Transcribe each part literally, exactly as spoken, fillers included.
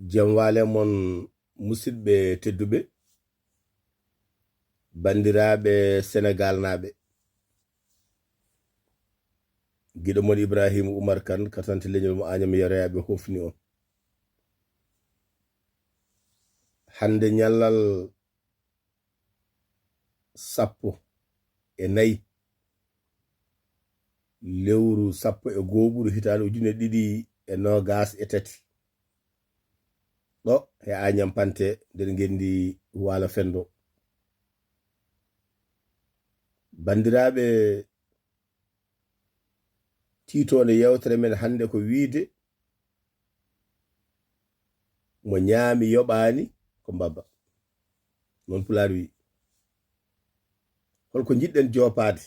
Jam waale mon, musidɓe tedduɓe, banndiraaɓe Senegaalnaaɓe. Giɗo mon Ibrahima Umar Kan, katante leñol mo Añam Yaroyaaɓe hofni on. Hannde ñallal sappo e nayi lewru sappo e gooɓuru hitaande ujunere ɗiɗi e noogaas e tati. Ɗo e Añam Pante nder ngenndi Waalo Fenndo. Banndiraaɓe, tiitoonde yeewtere men hannde ko wiyde, "Mo ñaami yoɓaani ko mbabba." Noon Pulaar wi. Holko njiɗɗen joopaade?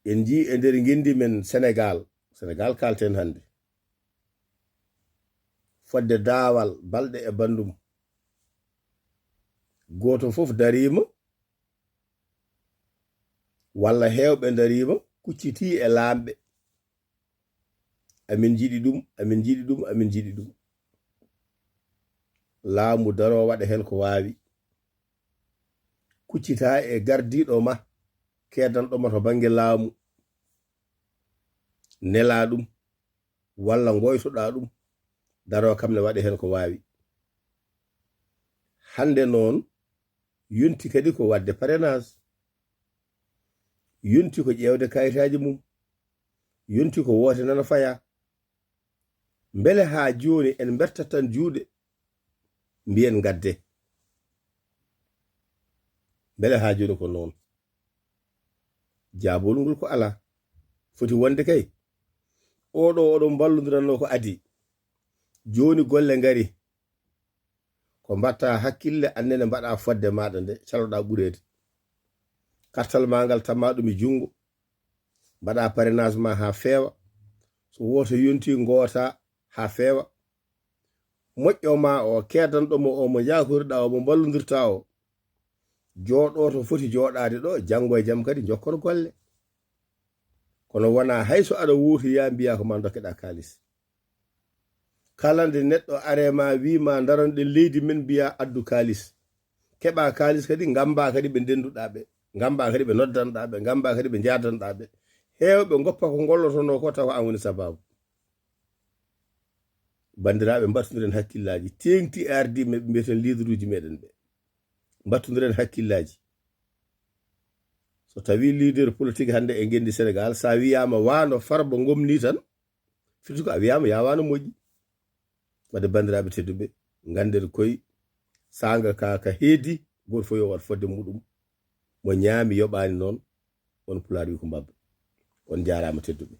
En njii e nder ngenndi men Senegaal, Senegaal kaalten hannde, fodde daawal balɗe e banndum, gooto fof dariima, walla heewɓe ndariima, kuccitii e laamɓe. "Amin njiɗi ɗum, amin njiɗi ɗum, amin njiɗi ɗum." Laamu daroo waɗa heen ko waawi. Kuccitaa e gardiiɗo ma, keedanɗo ma to bannge laamu. Nelaa ɗum, walla ngoytoɗaa ɗum, daroo kam ne waɗa heen ko waawi. Hannde noon, yonti kadi ko waɗde parrainage, yonti ko ƴeewde kayitaaji mum, yonti ko woote nana faya. Mbele haa jooni en mbertat tan juuɗe, mbiyen ngadde? Mbele haa jooni ko noon? Jaabuwol ngol ko alaa. Foti wonde kay, oɗo, oɗo mballondiranno ko adii. Jooni golle ngari. Ko mbatta hakkille, annene mbaɗa fodde maɗa nde caloɗa ɓureede. Kartal ma ngal tamma ɗum e junngo. Mbaɗa parrainage ma haa feewa. So wooto yonti, ngoota haa feewa. Moƴƴo ma o, keedanɗo mo o, mo njaakoriɗa o, mo mballondirta o, jooɗo to foti jooɗaade ɗo, janngo e jam kadi njokkon golle. Kono wonaa hay so aɗa wootiri, yaa mbiyaa ko ma ndokkeɗaa kaalis. Kala nde neɗɗo are ma, wii ma ndaron ɗen leydi men, mbiyaa addu kaalis. Keɓaa kaalis kadi, ngammbaa kadi ɓe ndennduɗaa ɓe, ngammbaa kadi ɓe noddanɗaa ɓe, ngammbaa kadi ɓe njaadanɗaa ɓe. Heewɓe ngoppa ko ngollotonoo ko, tawa aan woni sabaabu. Banndiraaɓe, mbattondiren hakkillaaji, teeŋti e ardii men ɓe mbiyeten leaderuuji meɗen ɓe. Mbattondiren hakkillaaji. So tawii leader politique hannde e ngenndi Senegaal, so a wiyaama waano Farba Ngom nii tan, firti ko a wiyaama yaa waano moƴƴi. Wadde banndiraaɓe tedduɓe, ngannden koye saanga ka, ka heedi, gooto fof yo waɗ fodde muɗum. Mo ñaami yoɓaani noon, on Pulaar wi ko mbabba. On njaaraama tedduɓe.